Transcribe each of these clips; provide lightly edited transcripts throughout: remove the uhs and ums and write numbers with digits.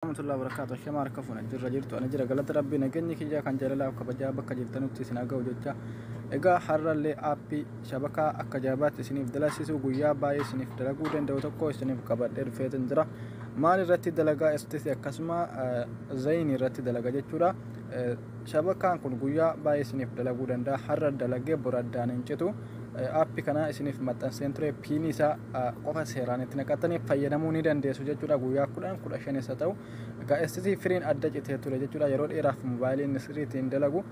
Warahmatullahi wabarakatuh. Shama harka fuuna jirra jirtu ani jira galata rabbii nageenyi kiyya kan jaalalaaf kabajaa bakka jirtanutti isin haa ga'u jecha. Egaa har'allee aappii shabakaa akka jaabaatti isiniif dalasiisu guyyaa baay'ee isiniif dalaguu danda'u tokko isiniif qabadhee dhufeetin jira. Maal irratti dalagaa? STC akkasuma Zain irratti dalaga jechuudha. Shabakaan kun guyyaa baay'ee isiniif dalaguu danda'a. Har'a dalagee bor addaan hin citu. Aappii kana isiniif maxxanseen ture, piinii isaa qofa seeraan itti naqatanii fayyadamuu ni dandeessu jechuudha. Guyyaa 10, 15 isa ta'u. Egaa STC Freeiin adda citee ture jechuudha. Yeroo dheeraaf moobaayiliin sirriitti hin dalagu.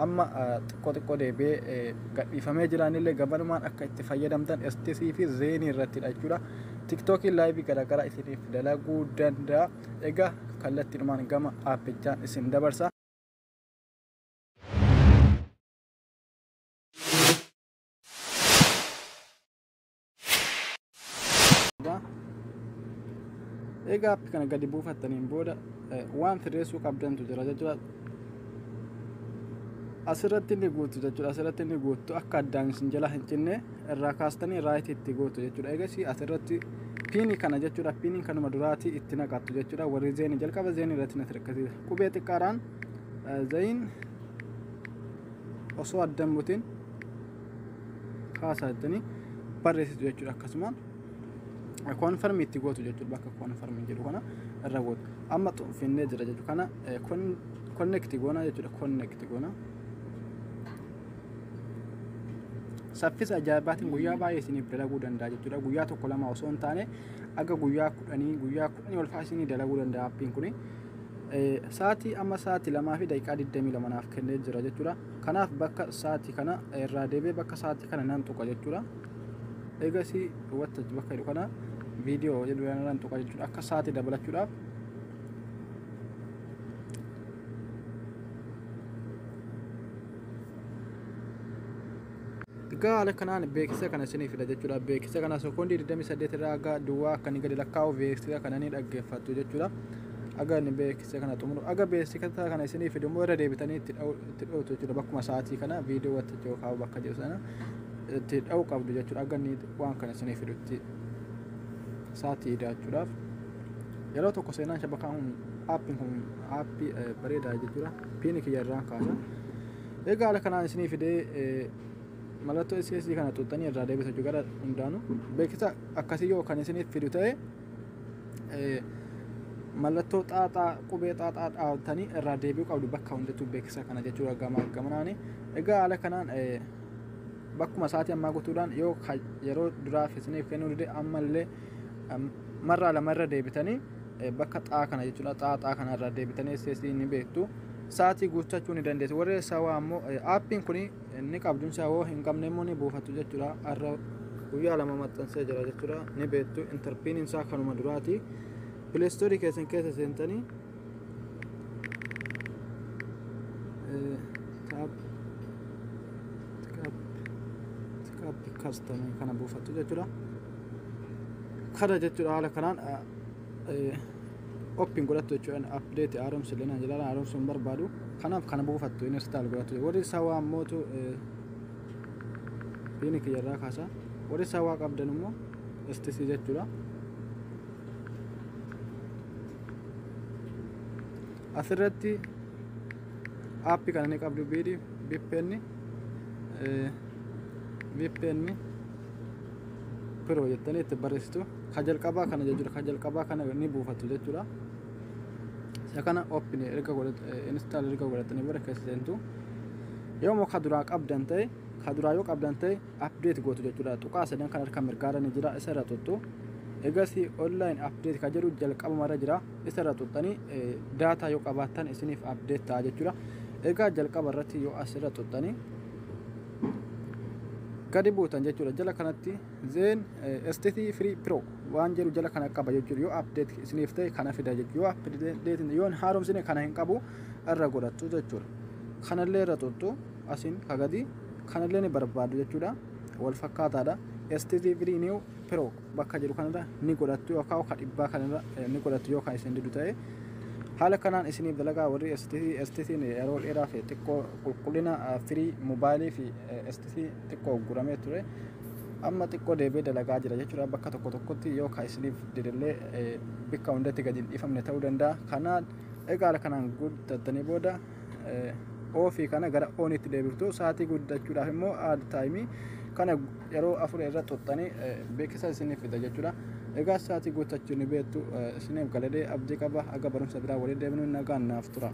Amma xiqqoo xiqqoo deebi'ee gadhiifamee jiraanillee gabanumaan akka itti fayyadamtan STC fi Zainii irrattidha jechuudha. TikTokiin liveii garaagaraa isiniif dalaguu danda'a. Egaa kallattiidhumaan gama aappichaan isin dabarsa. Egaa aappii kana gadi buufattaniin booda waan sirreessuu qabdantu jira jechuudha. Asirratti inni guutu jechuudha. Asirratti inni guutu akka addaan isin jala hin cinne irraa kaastanii rightii itti gootu jechuudha. Egas asirratti piinii kana jechuudha. Piiniin kanuma duraatii itti naqattu jechuudha. Warri Zainii jalqaba Zainii irratti natti rakkisiisa. Qubee xiqqaadhaan Zain osoo addan butin kaasaa jettanii barreessitu jechuudha. Akkasumaan confirmii itti gootu jechuudha. Bakka confirmii jedhu kana irra gootu. Amma finnee jira jechuudha. Kana connect goona jechuudha. Connect goona. Saffisa ajaa'ibaatiin guyyaa baay'ee isiniif dalaguu danda'a jechuudha. Guyyaa tokko lama osoo hin taane aga guyyaa 10, guyyaa 10 ol fa'aa isinii dalaguu danda'a aappiin kuni. Sa'aatii amma sa'aatii 2:22 naaf kennee jira jechuudha. Kanaaf bakka sa'aatii kana irraa deebi'ee bakka sa'aatii kana nan tuqa jechuudha. Egasii wanta bakka jedhu kana viidiyoo jedhu nan tuqa jechuudha. Akka sa'aatii dabalachuudhaaf. Egaa haala kanaan beeksisa kana isinii fida jechuudha. Beeksisa kana sekoondii 28 irraa aga duwwaa akka inni gadi lakkaa'u beeksisa kana ni dhaggeeffattu jechuudha. Aga inni beeksisa kana xumuru. Aga beeksisa kana isinii fidu immoo irra deebitanii itti dha'utu jechuudha. Bakkuma sa'aatii kana viidiyoo wanta yookaan bakka jedhu sana itti dha'uu qabdu jechuudha. Aga inni waan kana isinii fidutti sa'aatii hidaachuudhaaf. Yeroo tokko seenaan shabakaan kun aappiin kun aappii bareedaa jechuudha. Piini kiyya irraan kaasa. Egaa haala kanaan isinii fidee mallattoo SSD kana xuuxxanii irraa deebisu jechuudha gara hundaanuu. Beeksisa akkasii yoo kan isiniif fidu ta'e mallattoo xaaxaa qubee xaaxaa dhaabtanii irraa deebi'uu qabdu bakka hundattuu beeksisa kana jechuudha gama gamanaani. Egaa haala kanaan bakkuma sa'aatii ammaa guutuudhaan yoo yeroo duraaf isiniif kennuu dide ammallee marraa lama irra deebitanii bakka xaa kana jechuudha, xaaxaa kana irraa deebitanii SSD ni beektu. Sa'aatii guuttachuu ni dandeessu. Warri sawaa ammoo aappiin kun ni qabdu, sawoo hin qabne immoo ni buufattu jechuudha. Har'a guyyaa 2 maxxansee jira jechuudha. Ni beektu, enter PINiin isaa kanuma duraati. Play Storeii keessan keessa seentanii tap tap customii kana buufattu jechuudha. Kana jechuudha, haala kanaan open godhattu jechuudha. Update haaromsi illee naan jedha, haaromsuu hin barbaadu. Kanaaf kana buufattu, install godhattu. Warri sawaa ammootu piini kiyya irraa kaasa. Warri sawaa qabdan immoo STC jechuudha. Asirratti aappii kana ni qabdu, biidi VPN VPN Pro jettanii itti barreessitu. Ka jalqabaa kana jechuudha. Ka jalqabaa kana ni buufattu jechuudha. Isa kana open erga godhat, install erga godhatanii booda keessa seentu. Yoo immoo ka duraa qabdan ta'e, ka duraa yoo qabdan ta'e update gootu jechuudha. Tuqaa sadan kan harka mirgaarra ni jira, isa irra tuttu. Egasii online update ka jedhu jalqabumarra jira, isa irra tuttanii daataa yoo qabaattan isiniif update ta'a jechuudha. Egaa jalqaba irratti yoo asirra tuttanii gadi buutan jechuudha. Jala kanatti Zain STC Free Pro waan jedhu jala kana qaba jechuudha. Yoo update isiniif ta'e kana fida jechuudha. Yoo update yoo hin haaromsine kana hin qabu, irra godhattu jechuudha. Kanallee irra tuttu, asiin kagadi kanallee ni barbaadu jechuudha. Wal fakkaataadha. STC Free New Pro bakka jedhu kanarra ni godhattu yookaan ka dhibbaa kanarra ni godhattu yoo kan isin didu ta'e. Haala kanaan isiniif dalagaa. Warri STC, STC yeroo dheeraaf xiqqoo qulqullina Free Mobileii fi STC xiqqoo guramee ture. Amma xiqqoo deebi'ee dalagaa jira jechuudha. Bakka tokko tokkotti yoo ka isiniif didillee bakka hundatti gadi hin dhiifamne ta'uu danda'a. Kanaan egaa haala kanaan guddattanii booda off kana gara onitti deebiftu. Sa'aatii guddachuudhaaf immoo add time kana yeroo 4 irra xuxxanii beeksisa isiniif fida jechuudha. Egaa sa'aatii guuttachuu ni beektu, isiniif galadee abdii qaba. Aga barumsa biraa walii deebinu nagaan naaf tura.